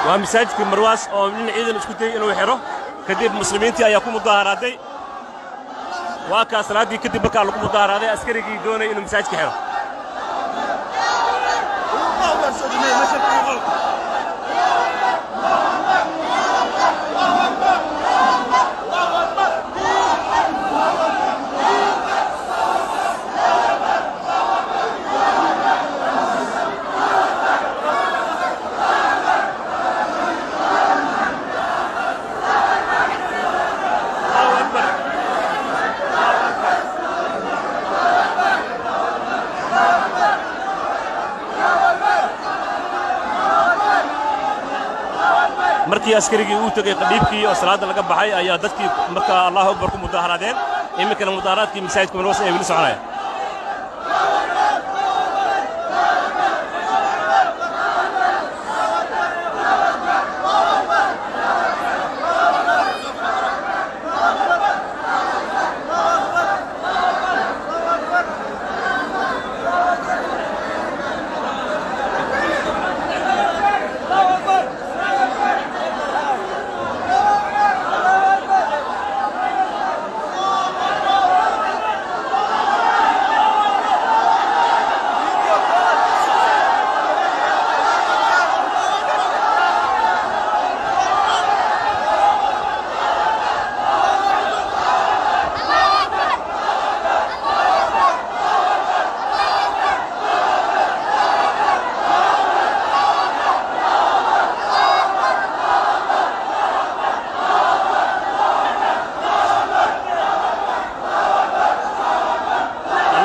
Waa masaajidka Marwaas oo nin ciidan isku dayey inuu xidho, kadib muslimiintii ayaa ku mudaharaaday. Waa kaa salaaddii kadib markaa lagu mudaharaaday askarigii doonay inuu masaajidka xidho. Allahu akbar. Markii askarigii uu tegey qadhiibkii oo salaadda laga baxay ayaa dadkii markaa Allahu akbar ku mudaharaadeen. Iminkana mudaharaadkii masaajidka Marwas ay weli soconaya.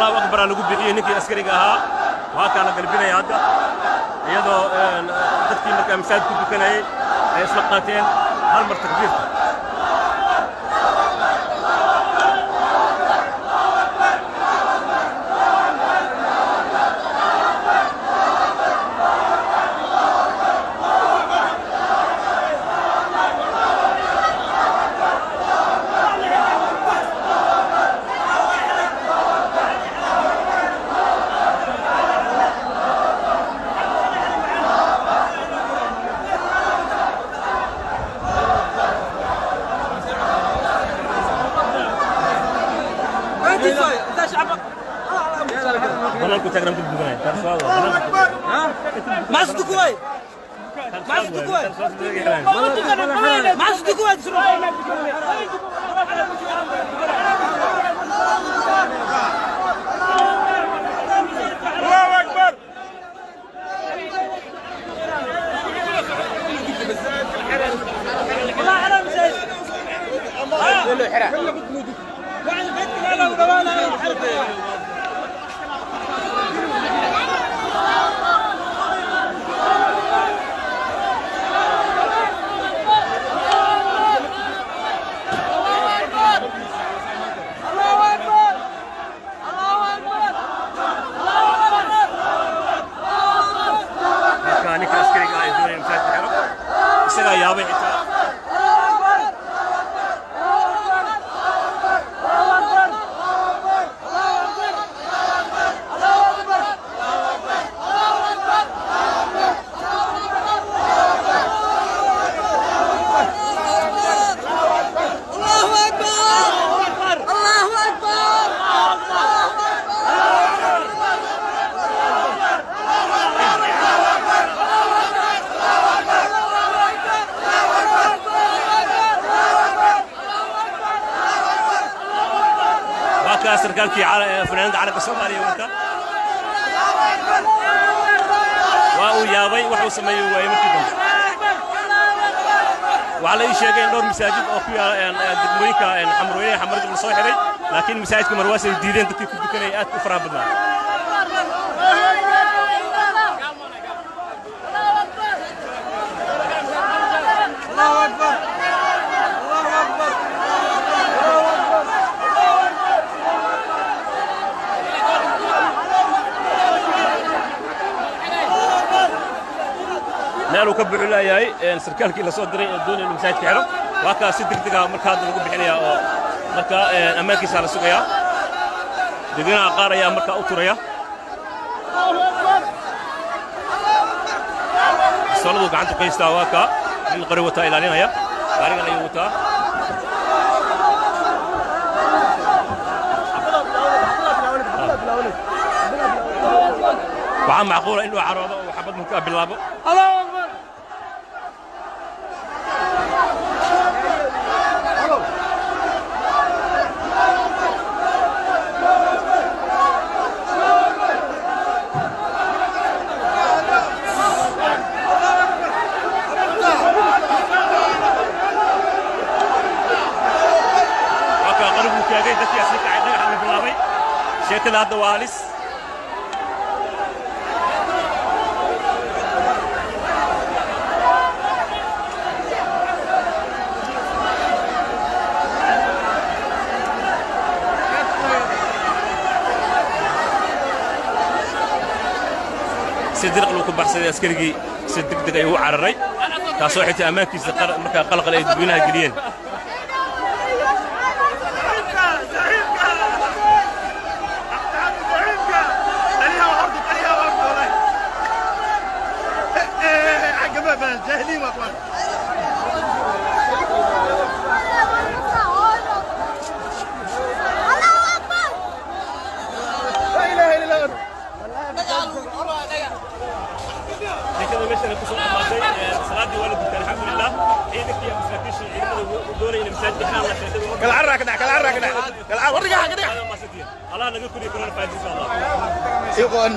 Allahu akbaraa lagu bixiyey ninkii askariga ahaa. Waa kaa la galbinaya hadda, iyadoo dadkii markaa masaajid ku dukanayay ay isla qaateen hal mar takbiirta. Banaanku taagnaan ku dukanaya. ما صدقوا، ما صدقوا، ما صدقوا. الله اكبر. والله حرام زين. Marka ninka askariga ah ee doonaya masaajidka xiro isagaa yaabay xitaa. الله اكبر، الله اكبر، الله اكبر. Waa kaa sarkaalkii fanaanada calanka Soomaaliya wata. Waa uu yaabay, wax uu sameeyey waayey. Markii dambe waxaa la ii sheegay in dhowr masaajid oo ku yaala degmooyinka Xamarweyne, Xamarjab la soo xidhay, laakiin masaajidka Marwaas ay diideen dadkii ku dukanayay aad u faraha badnaa. الله اكبر، الله اكبر، الله اكبر. Meel uu ka buxu leeyahay sarkaalkii la soo diray ee doonaya inuu masaajidka xidho. Waa kaa si degdeg ah marka hadda lagu bixinayaa oo marka ammaankiisaa la sugayaa. Dadweynaha qaar ayaa markaa u turaya. Bistooladu gacanta ku haystaa. Waa kaa nin qori wataa, ilaalinaya gaarigan ayuu wataa. Waxaa macquula inuu caroodo oo xabad markaa bilaabo. الله اكبر. Waa kaa qaribuu taagay, dadkii asii kacay, dhagaxa la bilaabay. Sheekada hadda waa halis. Si diriq lagu ku baxsaday askarigii, si deg deg ayuu u cararay, taasoo xitaa ammaankiisa markaa qalqal ay dadweynaha geliyeen. زعيمك زعيمك عليها وعرضك عليها وعرضك والله عقبها جاهلين واخوان. الله أكبر. لا اله الا الله. Sheekada meeshan ku soo dhamaatay, salaadii waa la gutay, alxamdulilah. Ciidankii iyo masaakiisha ciidamada doonaya inay masaajidka xiraan la sheekada. كالعرة كده، كالعرة كده، كالعرة ورجع كده. Allah naga koriyo coronavirus, insha Allah. يقول.